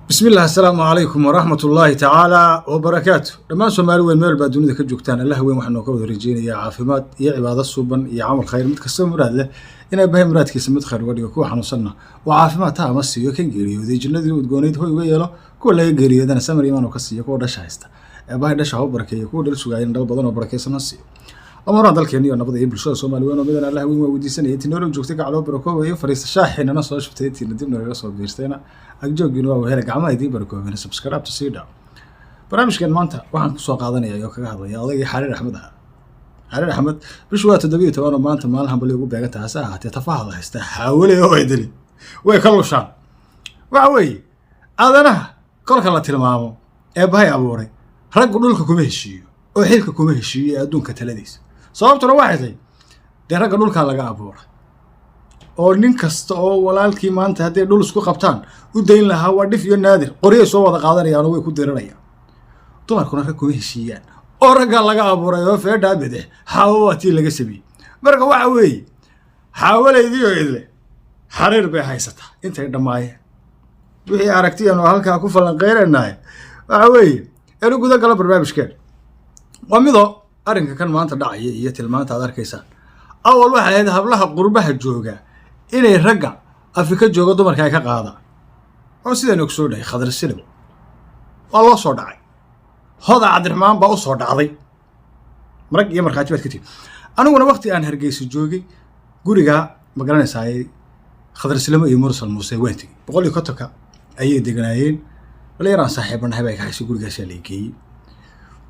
Bismillaah, asalaamu calaykum waraxmat ullaahi tacaala wabarakaatu. Dhammaan Soomaali weyn meel baa dunida ka joogtaan, Allah weyn waxaan nooga wada rajeynayaa caafimaad iyo cibaado suuban iyo camal khayr. Mid kastaba muraad leh inay bahay muraadkiisa mid khayr uga dhigo, kuwa xanuunsanna oo caafimaad ta ama siiyo, kan geeriyooday jannadii udgoonayd hoy uga yeelo, kuwa laga geeriyoodana samir imaan ka siiyo, kuwa dhasha haysta eebahay dhasha ha u barakeeyo, kuwa dhal sugaayana dhal badan oo barakeysan ha siiyo. Amaraan dalkeena iyo nabada iyo bulshada Soomaali weyn oo midan Allah weyn waa weydiisanaya. Intii noolo joogtay gacloo barakoobayo, fariista shaaxinana soo shubtay, intiina dib nagaga soo biirtayna agjoogiina waa wehele, gacmaha idiin barakoobeen, subscribe to sii dhaw. Barnaamijkan maanta waxaan kusoo qaadanaya oo kaga hadlaya odaygii Xariir Axmed ahaa. Xariir Axmed bishu waa 17 oo maanta maalin hambali ugu beegan tahay. Hase ahaatee tafaha la haystaa xaawaley oo idili way ka lushaan. Waxa weeye, aadanaha kolka la tilmaamo ee bahay abuuray, raggu dhulka kuma heshiiyo oo xilka kuma heshiiyo ee adduunka taladiisa. Sababtuna waxay tahay, dee ragga dhulkaa laga abuuray oo nin kasta oo walaalkii maanta hadday dhul isku qabtaan u dayn lahaa waa dhif iyo naadir. Qoryay soo wada qaadanayaan oo way ku dirirayaan. Dumarkuna rag kuma heshiiyaan oo raggaa laga abuuray oo feedhaa bidix Xaawo waa tii laga sameeyey. Marka waxa weeye, xaawalaydii oo idle Xariir bay haysataa intay dhammaayeen. Wixii aragtiyan oo halkaa ku falanqeynaynahay waxa weeye inu guda galo barnaamijkeen. Waa midoo arrinka kan maanta dhacaya iyo tilmaanta aad arkaysaan. Awal waxay ahayd hablaha qurbaha jooga inay ragga Afrika jooga dumarka ay ka qaadaan, oo sidaan ogsoonahay Khadar Silow waa loo soo dhacay, Hoda Cabdiraxmaan baa u soo dhacday, marag iyo markhaati baad ka tihi. Aniguna wakti aan Hargeysa joogay gurigaa ma garanaysaay Khadar Silamo iyo Mursal Muuse waan tegey. 150-ka ayay deganaayeen. Dhalinyaraan saaxiibanahay baa ka haysay, gurigaasaa la geeyey.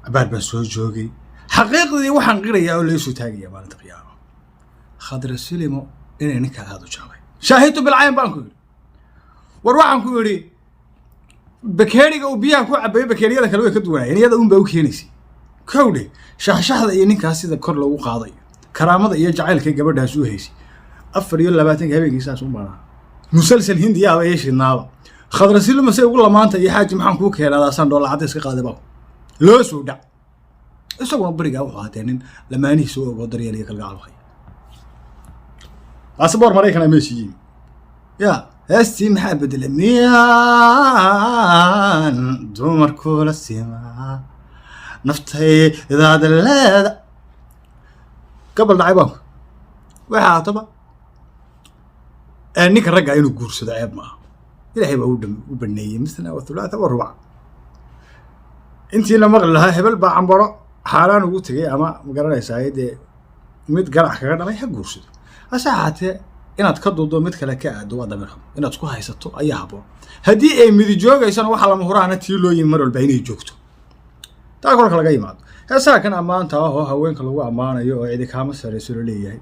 Cabaar baan soo joogay. Xaqiiqdii waxaan qirayaa oo laysoo taagaya maalinta qiyaama Khadra Silimo inay ninkaa aada u jeclay. Shaahidtu bilcayn baan ku yidhi. War waxaan ku idhi, bakeeriga uu biyaha ku cabayo bakeeriyada kale way ka duwanaayeen, iyada un baa u keenaysay kowdhe. Shaxshaxda iyo ninkaas sida kor loogu qaadayo, karaamada iyo jacaylkay gabadhaas u haysay, 24-ka habeenkii saas u maraa musalsal hindiyaaba iyo shidnaaba. Khadrasilma say ugu lamaanta iyo xaaji maxaan kuu keenaadaasaan dhoola cadda iska qaaday baa loo soo dhac. Isaguna berigaa wuxuu ahatee nin lamaanihiisa u ogoo daryeel iyo kalgacal haya. Baasaboor Maraykana meesha yimi ya heestii maxaa bedelay? Miyaan dumarkula simaa naftaydaada leeda gabal dhacay baanku. Waxa haataba ninka ragga inuu guursado ceeb maaha. Ilaahay baa u baneeyey mithna wa thulaatha wa rubac. Intii la maqli lahaa hebel baa cambaro xaaraan ugu tegay ama magaranaysaa dee mid garac kaga dhalay, ha guursado. Hase ahaatee inaad ka duudo mid kale ka aado waa damir xumo. Inaad isku haysato ayaa habboon. Haddii ay midi joogaysana, waxaa lama huraana tii loo yimi mar walba inay joogto. Taa kolka laga yimaado, heesaha kan ammaanta ah oo haweenka lagu ammaanayo oo cidi kaama sarayso la leeyahay,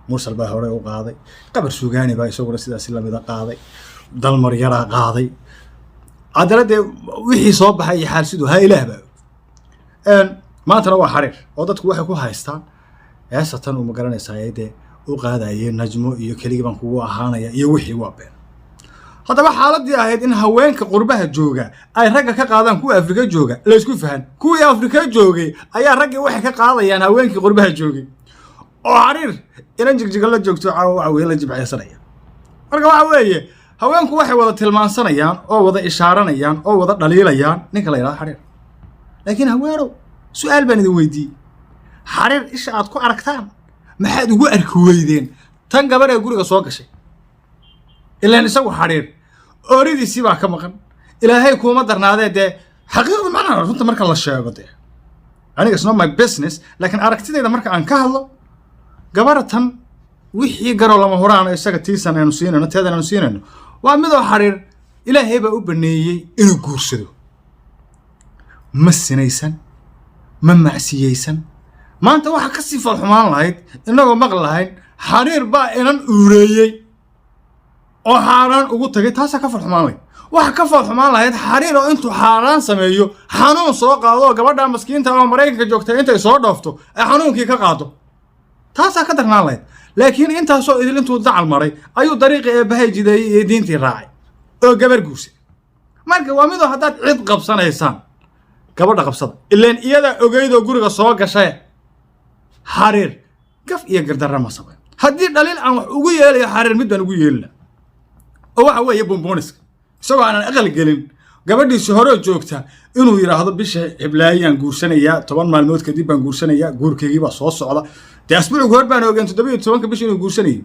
Mursal baa hore u qaaday, Qabar Sugaani baa isaguna sidaasi lamida qaaday, Dalmar Yaraa qaaday. Haddana dee wixii soo baxay iyo xaal siduu ha Ilaah baa og. Maantana waa Xariir oo dadku waxay ku haystaan heesatan uu magaranaysaa dee u qaadayay Najmo iyo keligii baan kugu ahaanaya iyo wixii waa been. Haddaba xaaladii ahayd in haweenka qurbaha jooga ay ragga ka qaadaan kuwa Afrika jooga laysku fahan. Kuwii Afrika joogay ayaa raggii waxay ka qaadayaan haweenkii qurbaha joogay, oo Xariir inan Jigjiga la joogto caawa waxa weye la jibcaysanaya. Marka waxa weeye, haweenku waxay wada tilmaansanayaan oo wada ishaaranayaan oo wada dhaliilayaan ninka la yidhahdo Xariir. Laakiin haweenow, su-aal baan idin weydiiyey: Xariir isha aad ku aragtaan maxaad ugu arki weydeen tan gabar ee guriga soo gashay? Ilaan isagu Xariir ooridiisii baa ka maqan. Ilaahay kuuma darnaadee. Dee xaqiiqda macnaha runta marka la sheego, dee aniga it's not my business, laakiin aragtidayda marka aan ka hadlo, gabaratan wixii garoo lama huraano isaga tiisan aynu siinayno, teedan aynu siinayno, waa midoo Xariir Ilaahay baa u baneeyey inuu guursado. Ma sinaysan, ma macsiyeysan. Maanta waxaa ka sii falxumaan lahayd innagoo maqli lahayn Xariir baa inan uureeyey oo xaaraan ugu tagay. Taasaa ka falxumaan lahayd. Waxa ka falxumaan lahayd Xariir oo intuu xaaraan sameeyo xanuun soo qaado oo gabadha maskiinta oo Maraykanka joogtay intay soo dhoofto ay xanuunkii ka qaado. Taasaa ka darnaan lahayd. Laakiin intaasoo idil intuu dacal maray ayuu dariiqii eebbahay jideeyey iyo diintii raacay oo gabar guursay. Marka waa midoo haddaad cid qabsanaysaan, gabadha qabsada, ilaan iyadaa ogeydoo guriga soo gashay. Xariir gaf iyo gardarra ma samayn. Haddii dhaliil aan wax ugu yeelayo Xariir, mid baan ugu yeelina oo waxa weeye bombooniska isagoo aanan aqal gelin. Gabadhiisi hore joogta inuu yidhaahdo bisha heblaayaan guursanayaa, 10 maalmood kadib baan guursanayaa, guurkaygii baa soo socda. Dee asbuuciga hor baan ogeen 17-ka bisha inuu guursanayo.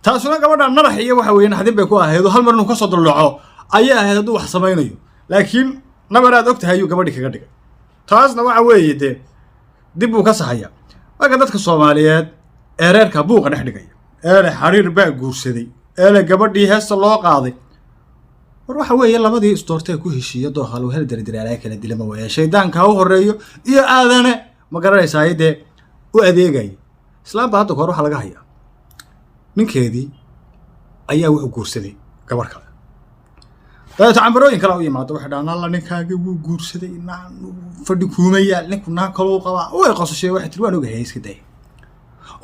Taasuna gabadha narax iyo waxa weeye naxdin bay ku ahayd, oo hal mar inuu kasoo duldhaco ayay ahayd hadduu wax samaynayo, laakiin nabar aad og tahay ayuu gabadhii kaga dhigay. Taasna waxa weeye dee dib buu ka saxaya. Marka dadka Soomaaliyeed ee reerka buuqa dhex dhigaya, eele Xariir baa guursaday, eele gabadhii heesta loo qaaday, war waxa weeye labadii isdoortee ku heshiiya dooha lagu hel dardaraalaha kala dilama waaya. Shaydaanka ha u horeeyo iyo aadane, ma garanaysaa, dee u adeegaya. Islaam baa hadda kahor waxaa laga hayaa ninkeedii ayaa wuxuu guursaday gabar kale. Dabeeto cambarooyin kale u yimaado, waxay dhahaan: "Alla, ninkaagi wuu guursaday, fadhi kuuma yaal, ninku naag kaluu qabaa." Way qosashay, waxay tiri: "Waan ogahay, iska day."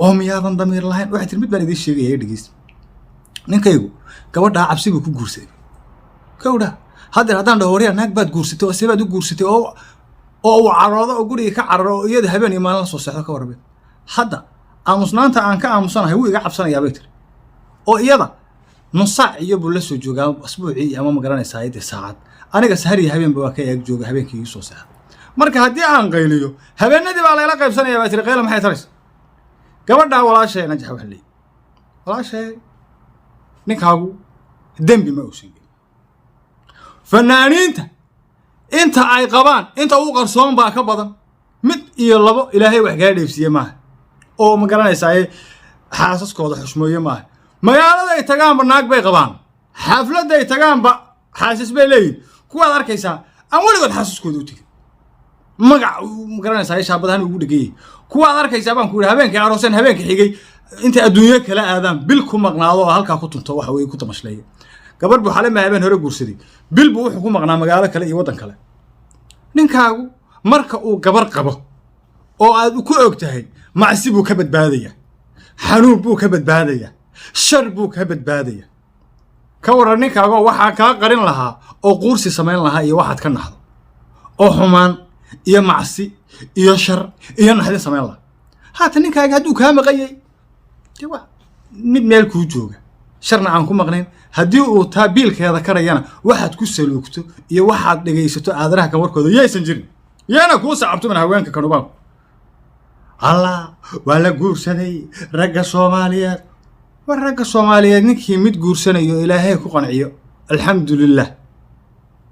"Oo miyaadan damiir lahayn?" Waxay tiri: "Mid baan idiin sheegaya, dhegeys. Ninkaygu gabadhaa cabsi buu ku guursaday, kowdha. Haddeer haddaan dhaho waryaa, naag baad guursatay, oo sebaad u guursatay, oo uu caroodo oo guriga ka cararo oo iyada habeen iyo maalin la soo seexdo, ka warramay. Hadda aamusnaanta aan ka aamusanahay wuu iga cabsanayaa," bay tiri, "oo iyada nus saac iyo buu la soo joogaa asbuucii, ama ma garanaysaa dee saacad. Aniga sahar iyo habeenba waa ka eeg jooga, habeenkii ii soo seexda. Marka haddii aan qayliyo, habeenadii baa layla qaybsanaya," baa tiri. "Qayla maxay taraysa?" Gabadhaa walaashay Najax waxa leeyahy: walaashay, ninkaagu dembi ma uusan gelin. Fanaaniinta inta ay qabaan inta u qarsoon baa ka badan. Mid iyo labo Ilaahay wax kaa dheefsiiye maaha, oo ma garanaysaa xaasaskooda xushmeeye maaha. Magaalada ay tagaanba naag bay qabaan, xaafladda ay tagaanba xaasas bay leeyihin. Kuwaad arkaysaa aan weligood xaasaskooda u tegin, magac ma garanaysaa shaabadahan ugu dheganyay. Kuwaad arkaysaa baan ku yidhi habeenkay arooseen, habeenka xigay intay adduunyo kala aadaan bil ku maqnaado oo halkaa ku tunto, waxa weye ku tamashleeya. Gabadh buu xalay ma habeen hore guursaday, bil buu wuxuu ku maqnaa magaalo kale iyo waddan kale. Ninkaagu marka uu gabar qabo oo aad ku og tahay, macsi buu ka badbaadaya, xanuun buu ka badbaadaya, shar buu ka badbaadaya. Ka waran ninkaagoo waxaa kaa qarin lahaa oo quursi samayn lahaa iyo waxaad ka naxdo oo xumaan iyo macsi iyo shar iyo naxdin samayn lahaa? Haatan ninkaaga hadduu kaa maqanyay, dee waa mid meel kuu jooga, sharna aan ku maqnayn. Haddii uu taa biilkeeda karayana, waxaad ku saluugto iyo waxaad dhegaysato aadanaha kan warkooda yaysan jirin, yaana kuu sacabtuman haweenka kanubaanku. Allah, waa la guursaday ragga Soomaaliyeed. War ragga Soomaaliyeed ninkii mid guursanayo Ilaahay ku qanciyo, alxamdulilah.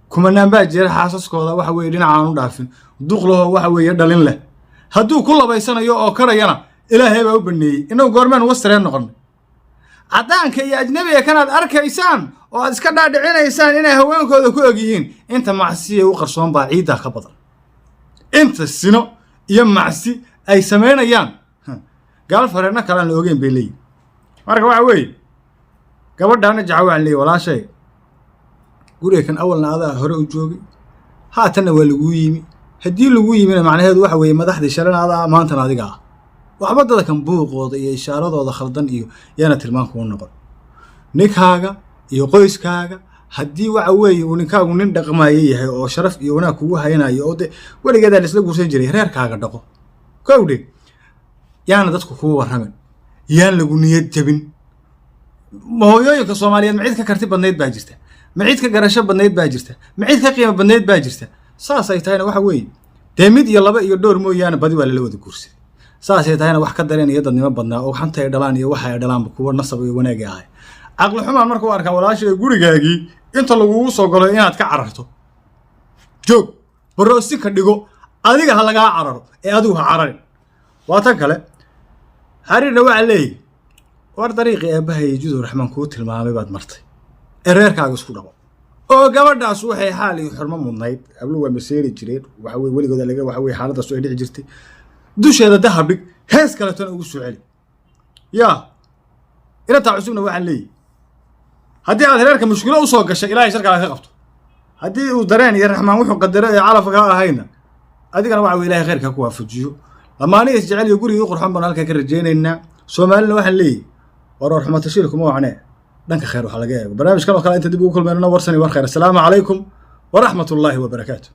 Kumanaan baa jira xaasaskooda waxa weeye dhinacaan u dhaafin, duqlaho waxa weeye dhalin leh. Hadduu ku labaysanayo oo karayana, Ilaahay baa u baneeyey. Innagu goormeen wastareen noqonay? Caddaanka iyo ajnabiga kanaad arkaysaan oo aad iska dhaadhicinaysaan inay haweenkooda ku og yihiin, inta macsiya u qarsoon baa ciiddaa ka badan. Inta sino iyo macsi ay samaynayaan, gaal fareenno kale aan la ogeyn bay leeyihin. Marka waxa weeye gabadhaana jaca waxaan leeyahy: walaashay, guriga kan awalna adaa hore u joogay, haatanna waa laguu yimi. Haddii laguu yimina, macnaheedu waxa weeye madaxdii shalana adaa, maantana adiga ah. Waxba dada kan buuqooda iyo ishaaradooda khaldan iyo yaana tilmaan kuu noqon. Ninkaaga iyo qoyskaaga, haddii waxa weeye uu ninkaagu nin dhaqmaayo yahay oo sharaf iyo wanaag kugu haynayo, oo de weligeedaa laisla guursan jiray, reerkaaga dhaqo, kowdhe. Yaana dadku kuu warramin, yaan lagu niyad jabin. Hooyooyinka Soomaaliyeed ma cid ka karti badnayd baa jirta? Ma cid ka garasho badnayd baa jirta? Ma cid ka qiimo badnayd baa jirta? Saasay tahayna waxa weeye dee mid iyo laba iyo dhowr mooyaane badi waa lala wada guursaday. Saasay tahayna wax ka dareen iyo dadnimo badnaa oo xanta ay dhalaan iyo waxa ay dhalaanba kuwa nasab iyo wanaagi ahay. Caqli xumaan marka u arkaa walaashay gurigaagii inta lagugu soo galo inaad ka cararto. Joog, baroosinka dhigo, adiga ha lagaa cararo ee adigu ha cararin. Waa tan kale. Xariirna waxaa leeyahy: war dariiqii aabbahay Judu Raxmaan kuu tilmaamay baad martay ee reerkaaga isku dhaqo. Oo gabadhaas waxay xaal iyo xurmo mudnayd. Habluhu waa maseeri jireen, waxa weye weligooda laga waxa weye xaaladaas ay dhici jirtay. Dusheeda dahab dhig, hees kaletona ugu soo celi. Yaa inantaa cusubna waxaan leeyahy: haddii aad reerka mushkilo usoo gashay, Ilaahay sharkaaga ka qabto. Haddii uu dareen iyo Raxmaan wuxuu qadaro ee calafka ka ahayna, adigana waxa wey Ilahay khayrka ku waafajiyo. Lamaanihi isjecel iyo gurigii qurxon baan halkaa ka rajaynaynaa. Soomaalina waxaan leeyahy: war war xumatashiil kuma wacnee, dhanka khayr waxaa laga eego. Barnaamijkan oo kale inta dib ugu kulmaynana, warsani war khayr. Asalaamu calaykum waraxmat ullaahi wabarakaatu.